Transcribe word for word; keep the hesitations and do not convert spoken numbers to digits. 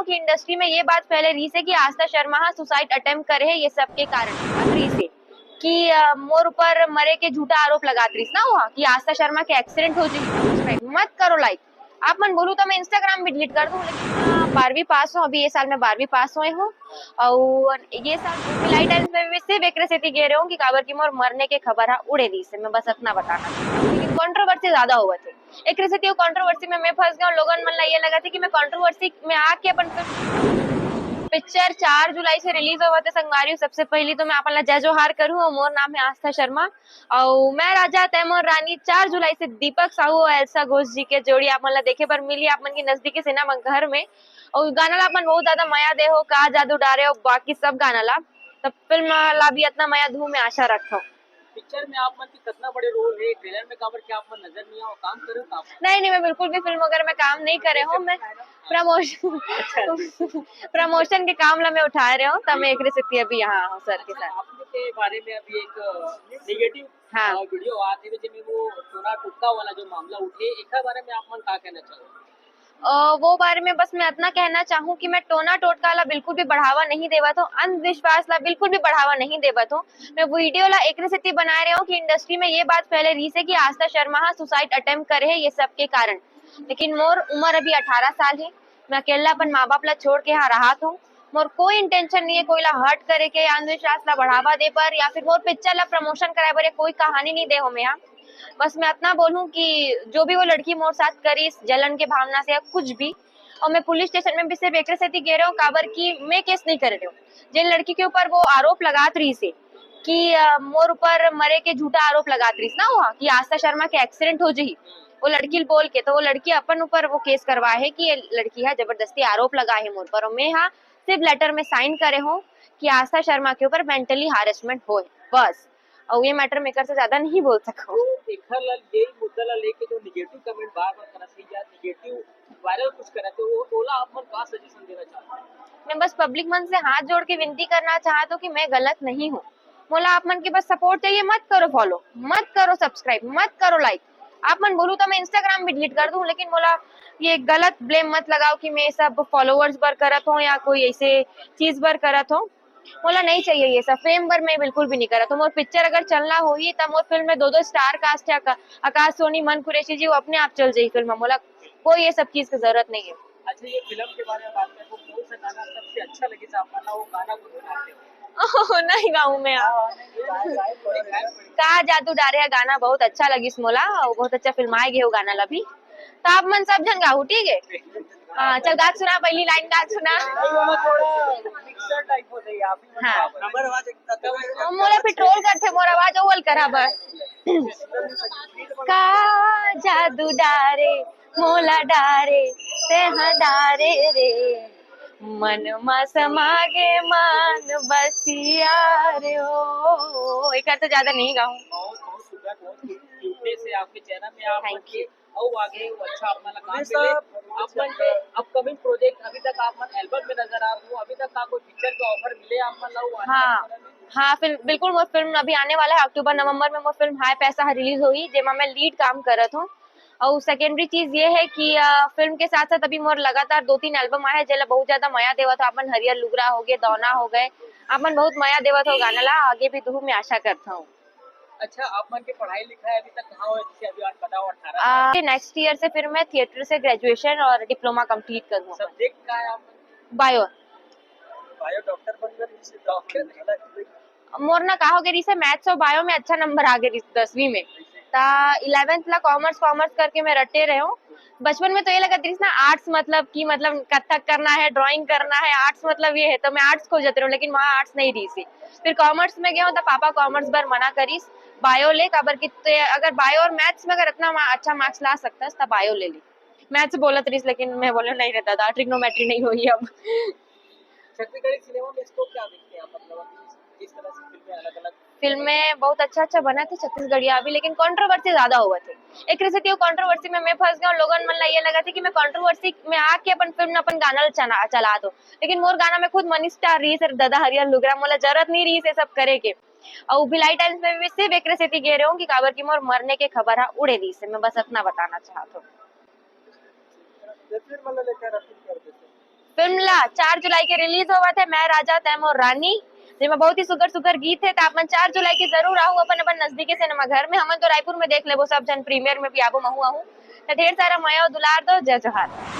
कि इंडस्ट्री में ये बात फैले रहिस हे कि आस्था शर्मा ह सुसाइड अटेम्प्ट करे हे, ये सब के कारण बात रहिस हे कि अ, मोर ऊपर मरे के झूठा आरोप लगात रहिस ना, हुआ कि आस्था शर्मा के एक्सीडेंट हो जाही। मत करो लाइक, आप मन बोलू तो मैं इंस्टाग्राम भी डिलीट कर दूं, लेकिन हाँ, बारहवीं पास हूँ, अभी ये साल मैं बारहवीं पास हुए हूँ और ये साल भिलाई टाइम्स में भी सिर्फ एक सेती गे रहे हूँ कि काबर कि मोर मरने के खबर हा उड़े रहिस हे, मैं बस इतना बताना चाहूँ। लेकिन कंट्रोवर्सी ज्यादा होवत हे, एक सेती वो कंट्रोवर्सी में मैं फंस गया हूँ। लोगन मन ला ये लगा था कि मैं कंट्रोवर्सी में आके अपन पिक्चर चार जुलाई से रिलीज होवत हे संगवारी। सबसे पहली तो मैं अपन ला जय जोहार करूँ और मोर नाम है आस्था शर्मा। अउ मैं राजा तै मोर रानी चार जुलाई से दीपक साहू और एल्सा घोष जी के जोड़ी आप मन ला देखे बर मिली आप मन के नजदीकी सिनेमा घर में। अउ गाना ला अपन बहुत ज्यादा मया दे हो, का जादू डारे हो, बाकी सब गाना ला, तब फिल्म ला भी इतना मया धूम में आशा रखता हूँ। पिक्चर में आप मन के कितना बड़े रोल है, ट्रेलर में काबर के आप मन नजर नहीं आओ, काम करे हो का आप? नहीं, नहीं, मैं बिल्कुल भी फिल्म वगैरह में काम नहीं करे हूँ। मैं प्रमोशन अच्छा। प्रमोशन के काम ला मैं उठा रहे हूँ, तब मैं एक सेती अभी यहाँ हूँ सर के साथ। आपके बारे में अभी एक नेगेटिव हाँ। वीडियो आते हुए जिसमें वो टोना टोटका वाला जो मामला उठे, एक बारे में आप मन का कहना चाहोगे? अ, वो बारे में बस मैं इतना कहना चाहूँ कि मैं टोना टोटका ला बिल्कुल भी बढ़ावा नहीं देवत हूँ, अंधविश्वास ला बिल्कुल भी बढ़ावा नहीं देवत हूँ। मैं वीडियो ला एकरे सेती बनाए रहे हूँ कि इंडस्ट्री में ये बात फैले रहिस हे कि आस्था शर्मा हा सुसाइड अटेम्प्ट करे हे ये सब के कारण, लेकिन मोर उम्र अभी अठारह साल है, मैं अकेला अपन माँ बाप ला छोड़ के यहाँ रहत हूँ। मोर कोई इंटेंशन नहीं है कोई ला हर्ट करे के, अंधविश्वास ला बढ़ावा दे बर या फिर मोर पिक्चर ला प्रमोशन कराए बर या कोई कहानी नहीं दे हो मैं यहाँ। बस मैं इतना बोलूँ कि जो भी वो लड़की मोर साथ करिस जलन के भावना से या कुछ भी, और मैं पुलिस स्टेशन में भी सिर्फ एकरे सेती गे रहे हूँ काबर कि मैं केस नहीं करे रहे हूँ। जिन लड़की के ऊपर वो आरोप लगात रहिस हे कि अ, मोर ऊपर मरे के झूठा आरोप लगात रहिस ना, हुआ कि आस्था शर्मा के एक्सीडेंट हो जही, वो लड़की बोल के, तो वो लड़की अपन ऊपर वो केस करवाए है कि ये लड़की है जबरदस्ती आरोप लगाए है मोर पर, और मैं हाँ सिर्फ लेटर में साइन करे हूँ कि आस्था शर्मा के ऊपर मेंटली हारेसमेंट होए, बस। और ये मैटर मेकर से ज्यादा नहीं बोल सकूँ। तो एकर ला, यही मुद्दा ला लेके जो नेगेटिव कमेंट बार बार करत हे या नेगेटिव वायरल कुछ करत हे, वो ओला आप मन का सजेशन देना चाहते हैं? मैं बस पब्लिक मन से हाथ जोड़ के विनती करना चाहत हूँ कि मैं गलत नहीं हूँ, मोला आप मन के बस सपोर्ट चाहिए। मत करो फॉलो, मत करो सब्सक्राइब, मत करो लाइक। आप मन बोलू तो मैं इंस्टाग्राम भी डिलीट कर दूँ, लेकिन मोला ये गलत ब्लेम मत लगाओ कि मैं सब फॉलोअर्स बर करत हूँ या कोई ऐसे चीज बर करत हूँ। मोला नहीं चाहिए ये सब, फेम बर मैं बिल्कुल भी नहीं करत हूँ। मोर पिक्चर अगर चलना होही त मोर फिल्म में दो दो स्टार कास्ट है, आका-, आकाश सोनी, मन कुरैशी जी, वो अपने आप चल जाही फिल्म में। मोला कोई ये सब चीज की जरूरत नहीं है। अच्छा, ये फिल्म के बारे में बात करें तो कौन सा गाना सबसे अच्छा लगे था आपका, ना वो गाना को सुनाते हैं? ओह, नहीं गाऊं मैं आप। हाँ, नहीं, गाए, गाए, थोड़े गाए, थोड़े। का जादू डारे है गाना बहुत अच्छा लगिस मोला, वो बहुत अच्छा फिल्म आए गे वो गाना ला भी। तो आप मन सब जन गाहू, ठीक है? हाँ, चल गा के सुना, पहली लाइन गा के सुना। नहीं, वो थोड़ा मिक्सर टाइप हो जाए, आप ही हाँ। नंबर आवाज एक मोला फिर ट्रोल करथे, मोर आवाज ओवल करा बर। का जादू डारे, मोला डारे, तेहा डारे रे, मन मा समागे मन बसिया रे ओ। एकर तो ज्यादा नहीं गाऊं। बहुत, बहुत सुंदर, बहुत क्यूटनेस है आपके चेहरा में। आप थैंक यू। अउ आगे वो अच्छा आप मन ला काम मिले। आप मन के अपकमिंग प्रोजेक्ट, अभी तक आप मन एल्बम में नजर आ रहे हो, अभी तक का कोई पिक्चर का ऑफर मिले आप मन ला? हाँ, हाँ, फिल्म, बिल्कुल, मोर फिल्म अभी आने वाला है, अक्टूबर नवंबर में मोर फिल्म हाय पैसा रिलीज होही, जेमा मैं लीड काम करत हूँ। अउ सेकेंडरी चीज ये है कि, अ, फिल्म के साथ-साथ अभी मोर लगातार दो तीन एल्बम आए हैं, जेला बहुत ज्यादा मया देवत हो आप मन, हरियर लुगरा हो गए, दौना हो गए, आप मन बहुत मया देवत हो गाना ला, आगे भी दुहू मैं आशा करता हूँ। अच्छा, आप मन के पढ़ाई लिखाई अभी तक कहाँ हुआ है? जैसे अभी आप बताओ, अठारह साल। आ, नेक्स्ट ईयर से फिर मैं थिएटर से ग्रेजुएशन और डिप्लोमा कंप्लीट करूँगा। सब्जेक्ट का है आप? बायो। बायो डॉक्टर बनना है, डॉक्टर नहीं। मोर ना का हो गए रिसे, मैथ्स और बायो में अच्छा नंबर आ गए रिसे दसवीं में, ता इलेवेंथ ला कॉमर्स, कॉमर्स करके मैं रटे रहे हूँ। बचपन में तो ये लगत रहिस ना, आर्ट्स मतलब कि, मतलब, कथक करना है, ड्राइंग करना है, आर्ट्स मतलब ये है, तो मैं आर्ट्स खोजत रहे हूँ, लेकिन वहाँ आर्ट्स नहीं रहिस हे। फिर कॉमर्स में गए हूँ, तो पापा कॉमर्स बर मना करिस, बायो ले, काबर कि ते अगर बायो और मैथ्स में अगर इतना मा-, अच्छा मार्क्स ला सकता है, तब बायो ले ले। मैथ्स बोलत रहिस, लेकिन मैं बोले, "नहीं रे दादा, ट्रिग्नोमेट्री नहीं होही अब।" छत्तीसगढ़ी सिनेमा में इसको क्या देखते हैं आप? मतलब, अभी जिस तरह से फिल्में अलग-अलग फिल्में बहुत अच्छा-अच्छा बना थे छत्तीसगढ़िया अभी, लेकिन कंट्रोवर्सी ज्यादा होवत हे। एक तरह से कि वो कंट्रोवर्सी में मैं फंस गया हूँ, लोगन मन ला ये लगा था कि मैं कंट्रोवर्सी में आके अपन फिल्म, अपन गाना ला चला, चला दो, लेकिन मोर गाना में खुद मनी स्टार रहिस हे, दादा हरियर लुगरा, मोला जरूरत नहीं रहिस हे सब करे के। अउ भिलाई टाइम्स में भी सिर्फ एक तरह से गे रहे हूँ कि काबर कि मोर मरने के खबर हा उड़े रहिस हे, मैं बस इतना बताना चाहत हूँ। ये फिल्म वाला लेकर रखी कर देते। फिल्म ला चार जुलाई के रिलीज होवत हे, मैं राजा तै मोर रानी, जेमा बहुत ही सुघर सुघर गीत हे। त आप मन चार जुलाई के जरूर आहू अपन अपन नजदीकी सिनेमा घर में। हमन तो रायपुर में देख लेबो सब झन, प्रीमियर में भी आबो, महू आहू। त ढेर सारा मया अउ दुलार दो। जय जोहार।